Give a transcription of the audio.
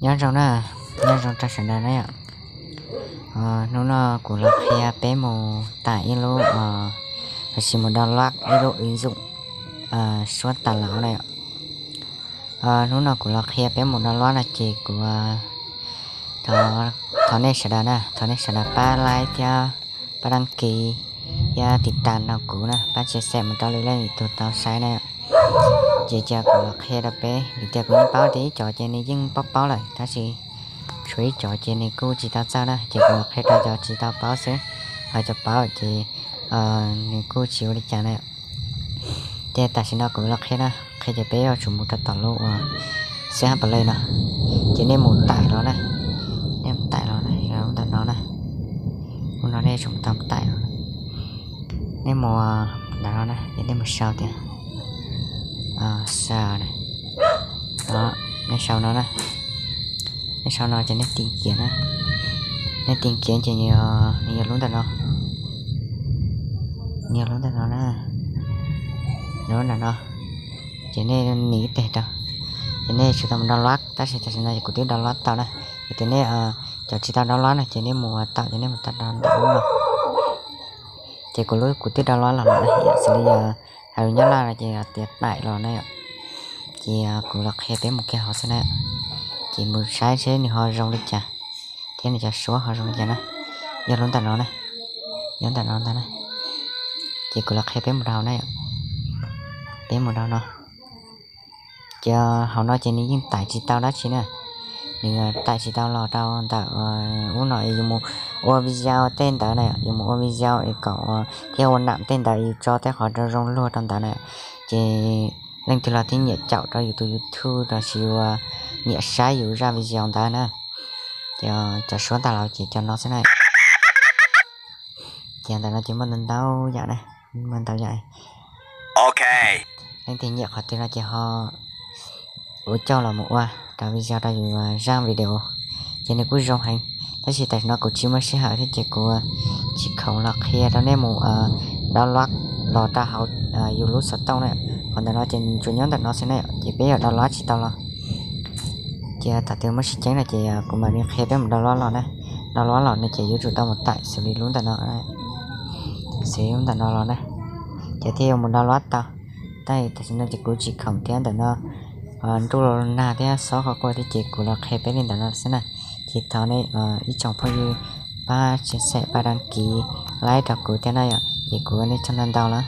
Nyob zoo na, nyob zoo rau sawv daws na yom. Hnub no kuv los qhia peb mus tải ib lub, los sis mus download ib lub ứng dụng suab tas laus na yom. Hnub no kuv los qhia peb mus download no ces kuv thov nej sawv daws na, thov nej sawv daws pab like thiab pab đăng ký thiab tiv tas nrog kuv na, pab share mus rau lwm leej lwm tus tau saib na. Ces cia kuv los qhia rau peb, vim tias kuv yeej paub tias ib co ces nws yeej paub paub lawm, tab sis tshuav ib co ces nws kuj tsis tau txawj na, ces kuv los qhia rau cov tsis tau paub xwb, ho cov paub ces nws kuj tsis ua li cas na. Ces tam sim no kuv los qhia na, qhia ces peb yuav tsum mus rau tom lub uas xab ha plas no, ces nej mus tải los na, nej mus tải los na, lub ntawm no na, lub no nej tsum tau tải los, nej mus ntawm no na, ces nej mus sau tias, sau, nej sau no na, nej sau no ces nej tìm kiếm na, nej tìm kiếm ces nws yog lub ntawm no, nws yog lub ntawm no na, lub ntawm no, ces nej nias ib teg rau, ces nej tsum tau mus download, tab sis tam sim no ces kuv twb download tau na, ces nej cov tsis tau download no ces nej mus ua tau, ces nej mus tau rau ntawm lub no. Ces kuv lub kuv twb download los lawm na, yam xws li yog hais lus Nyab Laj no ces tias tải los na yom. Ces kuv los qhia peb mus kiag hauv xwb na, ces mus saib seb nws ho zoo li cas thiab nws cov suab ho zoo li cas na. Yog lub ntawm no na, yog ntawm no ntag na. Ces kuv los qhia peb mus rau hauv na yom, peb mus rau no. Ces hauv no ces nws yeej tải tsis tau dab tsi na, nws tải tsis tau los rau ntawm ub no, yus mus ua video tej ntawd na, yus mus ua video es kom thiab ua nam tej ntawd yus tso tej qhov rau zoo luag rau ntawd na, ces leej twg los thiaj nyiam caum rau yus tus YouTube los sis ua nyiam saib yus zaj video ntawd na. Ces cov suab tas laus ces cov no xwb na. Ces ntawm no ces muaj ntau ntau yam na, muaj ntau yam. Leej twg nyiam qhov twg no ces ho ua coj los mus ua rau video rau yus zaj video, ces nws kuj zoo heev. Tab sis tam sim no kuv tsis muaj sij hawm thiab ces kuv tsis khoom los qhia rau nej mus download los rau hauv yus lub xov tooj na. Qhov ntawm no ces tsuas nyob ntawm no xwb na, ces peb yuav download tsis tau los. Ces thaum twg muaj sib ceeb no ces kuv mam li qhia peb mus download los na. Download los no ces yuav tsum tau mus tải xws li lub ntawm no, xws li lub ntawm no los na, ces thiaj yuav mus download tau. Tab sis tam sim no ces kuv tsis khoom thiab, ntawm no ntuj los nag thiab xob qhov quaj thiab ces kuv los qhia peb li ntawm no xwb na. Ces thov nej ib tsoom phooj ywg pab share, pab đăng ký, like rau kuv thiab na yom, ces kuv ua nej tsaug ntau ntau lawm.